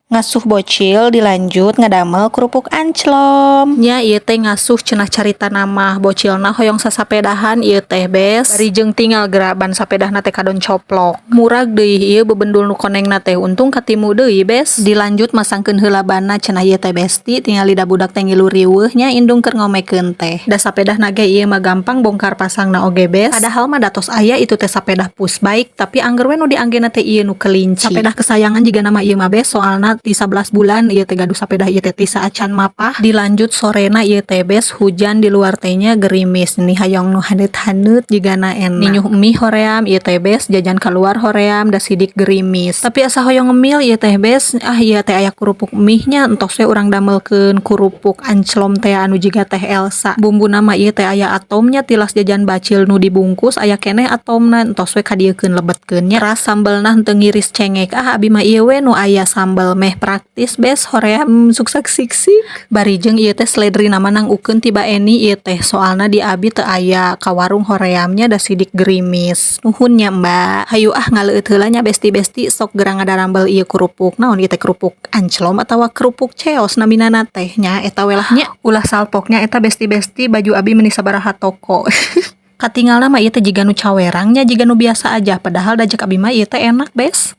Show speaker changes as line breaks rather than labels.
Ngasuh bocil dilanjut ngadamel kerupuk anclom.
Nya, ieu teh ngasuh cenah caritana mah bocilna hoyong sasapedahan ieu teh, Bes. Bari jeung tinggal geura ban sapedahna teh kadon coplok. Murag deui ieu bebendul nu konengna teh, untung katimu deui, Bes. Dilanjut masangkeun heula banna cenah ieu teh, Besti, tingali da budak teh ngilu riweuh nya, indung keur ngomekeun teh. Da sapedahna ge ieu mah gampang bongkar pasangna oge, Bes. Padahal mah da tos aya itu teh sapedah push bike, tapi angger we nu dianggena teh ieu nu kelinci. Sapedah kesayangan jigana mah ieu mah, Bes, soalna ti 11 bulan ieu teh gaduh sapedah ieu teh, ti saacan mapah. Dilanjut sorena ieu teh, Bes, hujan di luar teh nya, gerimis nih, hayang nu haneut-haneut jigana enak. Ninyuh mie hoream ieu teh, Bes, jajan keluar hoream da sidik gerimis. Tapi asa hoyong ngemil ieu teh, Bes. Ah, ieu teh aya kerupuk mie nya, entos we urang damelkeun kerupuk anclom teh anu jiga Teh Elsa. Bumbuna mah ieu teh aya atomnya, tilas jajan bacil nu dibungkus aya keneh atomna, entos we kadieukeun lebetkeun nya. Ras sambelna henteu ngiris cengek. Ah, abi mah ieu we nu aya sambel, meh praktis, Bes, hoream suksak sik-sik. Bari jeung ieu teh seledri mah nanggukeun ti Eni ieu teh, soalna di abi teu aya ka warung horeamnya da sidik gerimis. Nuhun nya, Mbak. Hayu ah, ngaleueut heula nya, Besti-besti, sok geura ngadarambel ieu kerupuk. Naon ieu teh, kerupuk anclom atawa kerupuk ceos naminana teh nya, eta we lah nya. Ulah salpoknya eta, Besti-besti, baju abi meuni sabaraha toko. Katingalna mah ieu teh jiga nu cawerang nya, jiga nu biasa aja, padahal da cek abi mah ieu teh enak, Bes.